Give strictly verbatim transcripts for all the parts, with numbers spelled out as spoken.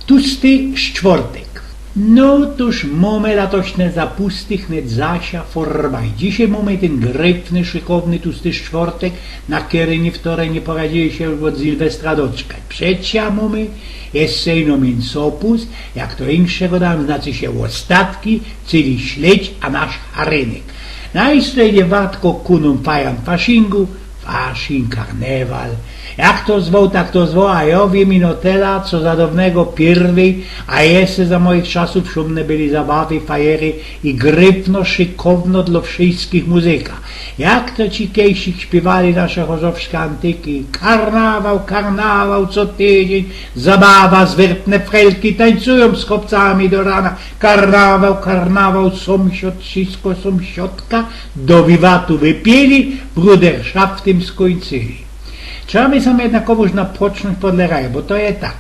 Tusty Szczwortek. No, tuż mōmy latośne zapusty, hnet zasia forma. I dzisiej mōmy tyn gryfny, szykowny Tusty Szczwortek, na kery niywtore niy poradziyli sie już ôd Sylwestra doczkać. Przeca mōmy jeszcze ino miynsopust, jak to inkszego dam, znaczy sie ôstatki, czyli śledź, a nasz harynek. Na isto idzie wartko ku nōm fajan faszingu, faszing, karnewal. Jak to zwoł, tak to zwoł, a jo wiym ino tela, co za downego piyrwyj, a jeszcze za moich czasōw szumne byli zabawy, fajery i gryfno, szykowno dlo wszyskich muzyka. Jak to ci kejsik śpiywali nasze chorzowske antyki: karnawal, karnawal, co tydziyń zabawa, zwyrtne frelki tańcujōm z chopcami do rana. Karnawal, karnawal, sōmsiod, wszystko sōmsiodka, do wiwatu wypili, bruderszaftem skōńczyli. Trzeba by sam jednakowōż napoczōnć podle raja, bo to je tak.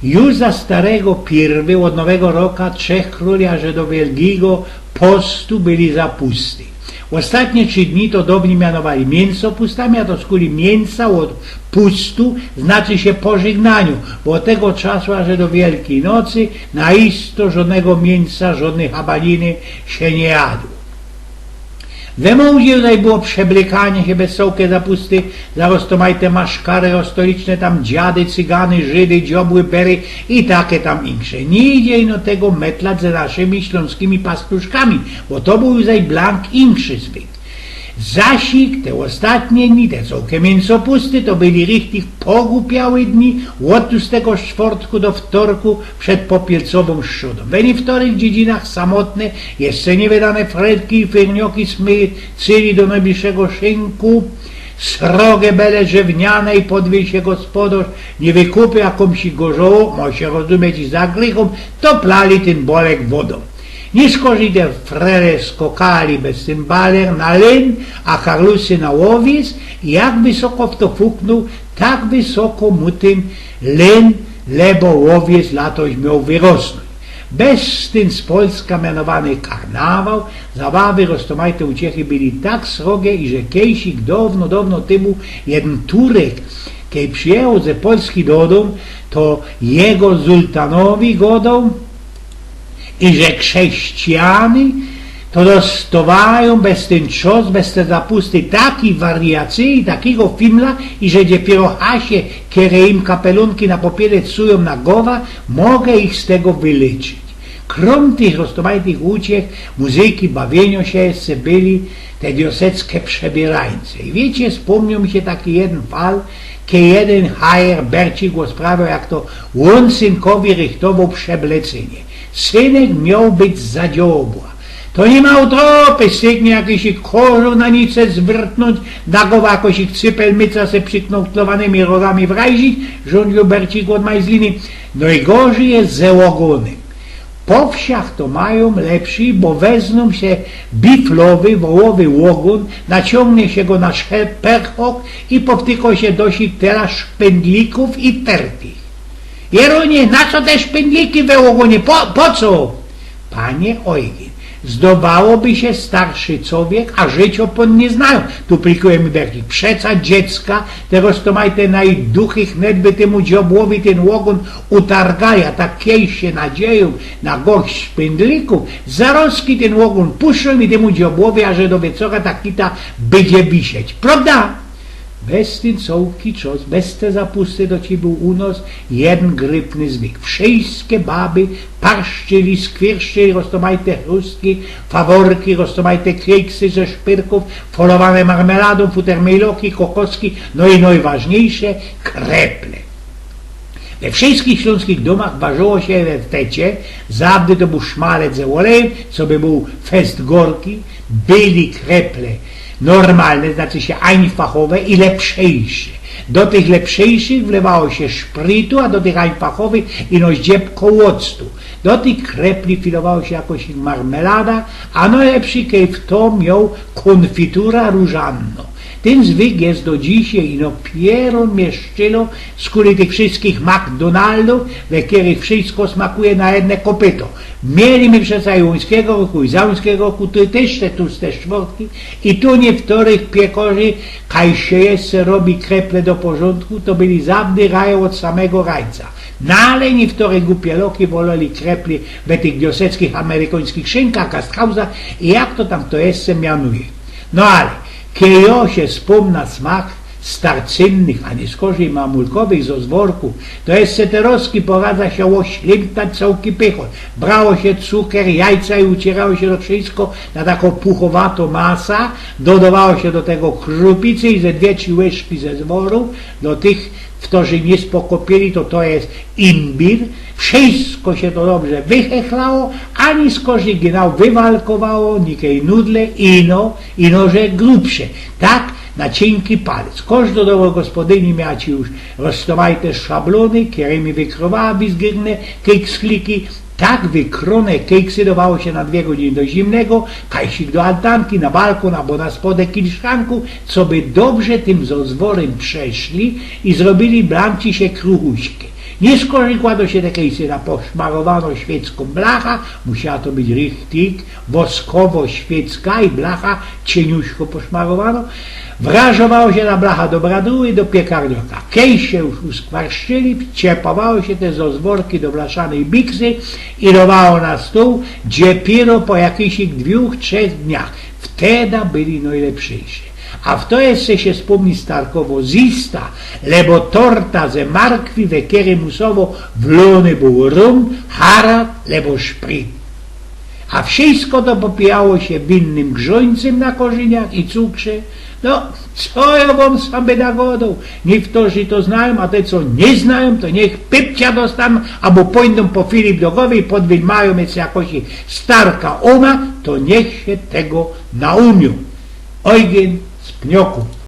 Już za starego piyrwyj ôd nowego roka, Trzech Krōli, aże do Wielkigo Postu byli zapusty. Ôstatnie trzi dni to downi mianowali miynsopustami, a to skuli miyns ôd pustu, znaczy sie pożygnaniu, bo ôd tego czasu, aże do Wielkij Nocy, na isto żodnego miyns, żodnyj habaniny sie niy jadło. We mōłdzie tutaj było przeblykanie sie bez cołke zapusty, zaroztomajte maszkary, ôstoliczne tam dziady, cygany, Żydy, dziobły, bery i take tam inksze. Niy idzie ino tego metlać ze naszymi ślōnskimi pastuszkami, bo to bōł już zaj blank inkszy zwyk. Zasik te ôstatnie dni, te cołke miynsopusty, to byli richtig pogupiałe dni, ôd Tustego Szczwortku do Wtorku przed popielcowōm strzodōm. We niywtorych dziedzinach samotne, jeszcze niy wydane frelki i fyrnioki smycyli do nojbliższego szynku, srogie bele żywniane i podwiyj sie gospodōrz niy wykupiōł, a kōmuś gorzoło, mŏ sie rozumieć i za grychōm, to plali tyn bolek wodōm. Niy szkorzij te frele skokali bez tyn baler na lyn, a karlusy na łowiec, i jak wysoko fto fuknōł, tak wysoko mu tyn lyn lebo łowiec latoś mioł wyrosnōńć. Bez tyn z Polska mianowany karnawal, zabawy, roztomajte uciechy byli tak srogie, iże kejsik downo, downo tymu jedyn Turek, kej przijechoł ze Polski dodōm, to jego sultanowi godoł, iże chrześcijany to dostŏwajōm bez tyn czos, bez te zapusty takij wariacyje i takigo fimla, iże dopiyro Hasie, kere im kapelōnki na popielec sujōm na gowa, mogle ich z tego wylyczyć. Krōm tych roztomajtych uciech, muzyki, bawiynio sie jeszcze byli te wioseccke przebierańce. I wiycie, spōmniōł mi sie taki jedyn fal, kej jedyn hajer bercik ôsprawioł, jak to ôn synkowi rychtowoł przeblecynie. Synek mioł być za dziobła. To niy ma utropy, sygnie jakiś korzōn na nice zwyrtnōńć, na gowa jakosik cypelmyca se prziknōłtlowanymi rogami wrajzić, rzōndziōł bercik ôd majzliny. Nojgorzyj je ze ôgōnym. Po wsiach to majōm lepszyj, bo weznōm sie biflowy, wołowy ôgōn, naciōngnie sie go na szperchok i powtykŏ sie do sik tela szpyndlikōw i fertich. Jerunie, na co te szpyndliki we ôgōnie? Po, po co? Panie Ojgyn, zdowałoby sie starszy cowiek, a życiŏ pōn niy znajōm. Tu plikuje mi bercik. Przeca dziecka, te roztomajte najduchy hnet by tymu dziobłowi tyn ôgōn utargali, a tak kej sie nadziejōm na gorszt szpyndlikōw, zarozki tyn ôgōn puszczōm i tymu dziobłowi, aże do wieczora ta kita bydzie wisieć. Prŏwda? Bez tyn cołki czos, bez te zapusty do ci bōł u nos jedyn grypny zwyk. Wszyjske baby parszczyli, skwierszczyli roztomajte chrustki, faworki, roztomajte kejksy ze szpyrkōw, folowane marmeladōm, futermejloki, kokoski, no i nojważniyjsze, kreple. We wszyjskich ślōnskich dōmach warzōło sie we wtecie, zawdy to bōł szmalec ze ôlejym, coby bōł fest gorki, byli kreple normalne, znaczy sie ajnfachowe i lepszyjsze. Do tych lepszyjszych wlewało sie szprytu, a do tych ajnfachowych ino zdziebko ôctu. Do tych krepli filowało sie jakoś marmelada, a nojlepszyj, kej fto mioł, kōnfitura rōżanno. Tyn zwyk je do dzisiej, ino pierōn mie szczylo, skuli tych wszyjskich McDonaldōw, we kerych wszyjsko smakuje na jedne kopyto. Mieli my przeca i łońskigo roku, i załońskigo roku, tu tyż te Tuste Szczwortki, i tu niyjchtōrych piekorzy, kaj sie jeszcze robi kreple do porzōndku, to byli zawdy raje ôd samego rańca. No ale niyktóre gupie loki woleli kreple we tych wioseckich amerykańskich szynkach, gasthouse'ach i jak to tam to jeszcze mianuje. No ale, kej jo sie spōmna smak starcynnych, a niy skorzyj mamulkowych zozworkōw, to jeszcze te roski poradza sie ôślimtać cołki pychot. Brało sie cukier, jajca i ucierało sie to wszysko na takõ puchowatõ masã, dodawało sie do tego krupicy i ze dwie, trzi łyżki zozworōw, do tych, ftorzy niy spokopiyli, to to je imbir. Wszysko sie to dobrze wychechlało, ani skorzyj genau wywalkowało, nikej nudle, ino, ino że grubsze. Tak, na ciynki palec. Kożdŏ dobrŏ gospodyni miała ci już roztowajte szablōny, kerymi wykrowała bizgyrne kejksliki. Tak wykroné kejksy dowało sie na dwie godziny do zimnego, kajsik do altanki, na balkōn abo na spodek kilszanku, coby dobrze tym zozworym przeszli i zrobiyli blanci sie kruchuśke. Niy skorzyj kładło sie te kejsy na poszmarowanõ świeckōm blacha, musiała to być richtig woskowo-świecka i blacha ciynniuśko poszmarowanõ. Wrażowało sie ta blacha do bradły, do piekarnioka. Kej sie już uskwarszczyli, wciepowało sie te zozworki do blaszanyj biksy i dowało na stōł, dopiyro po jakisik dwōch, trzech dniach. Wteda byli nojlepszyjsze. A w to jeszcze sie spōmni starkowŏ zista, lebo torta ze markwi, we kerej musowo wlōny bōł rōm, harat lebo szprit. A wszysko to popijało sie winnym grzońcym na korzyniach i cukrze. No, co jo wōm sam byda gŏdōł? Niyktorzy to znajōm, a te, co niy znajōm, to niych pypcia dostōm, abo pōjdōm po Filip do Gowy i podwilmajōm, jeśli jakoś starka ōma, to niych sie tego naumiōm. Ojgyn z Pnioku.